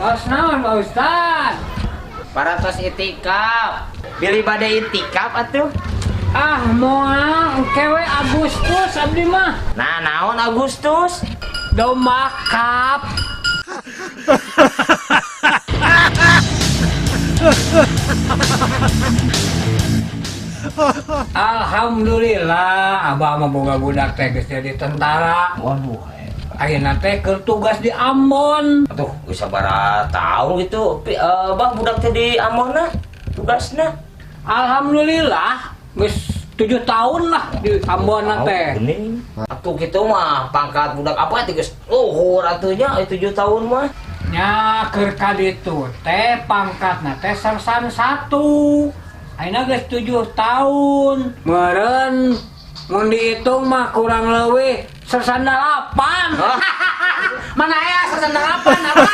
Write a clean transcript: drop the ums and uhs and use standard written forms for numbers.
Tos naon, Pak Ustad? Parantos itikaf. Bilih bade itikaf atuh. Ah, moal, engke we Agustus abdi mah. Nah, naon Agustus? Domba Cup. Alhamdulillah, abah mah boga budak teh geus jadi tentara. Waduh, Ayeuna teh keur tugas di Ambon. Atuh, geus sabaraha tahun gitu. Bah budak teh di Ambonna tugasna. Alhamdulillah, geus 7 tahun lah di Ambon teh. Geuning. Atuh kitu mah pangkat budak apa teh geus luhur atuh nya 7 tahun mah. Nya keur ka ditu teh pangkatna teh sersan 1. Ayeuna geus 7 tahun. Meureun mun dihitung mah kurang leuwih sersan 8. Hah? Mana aya sersan 8 apa?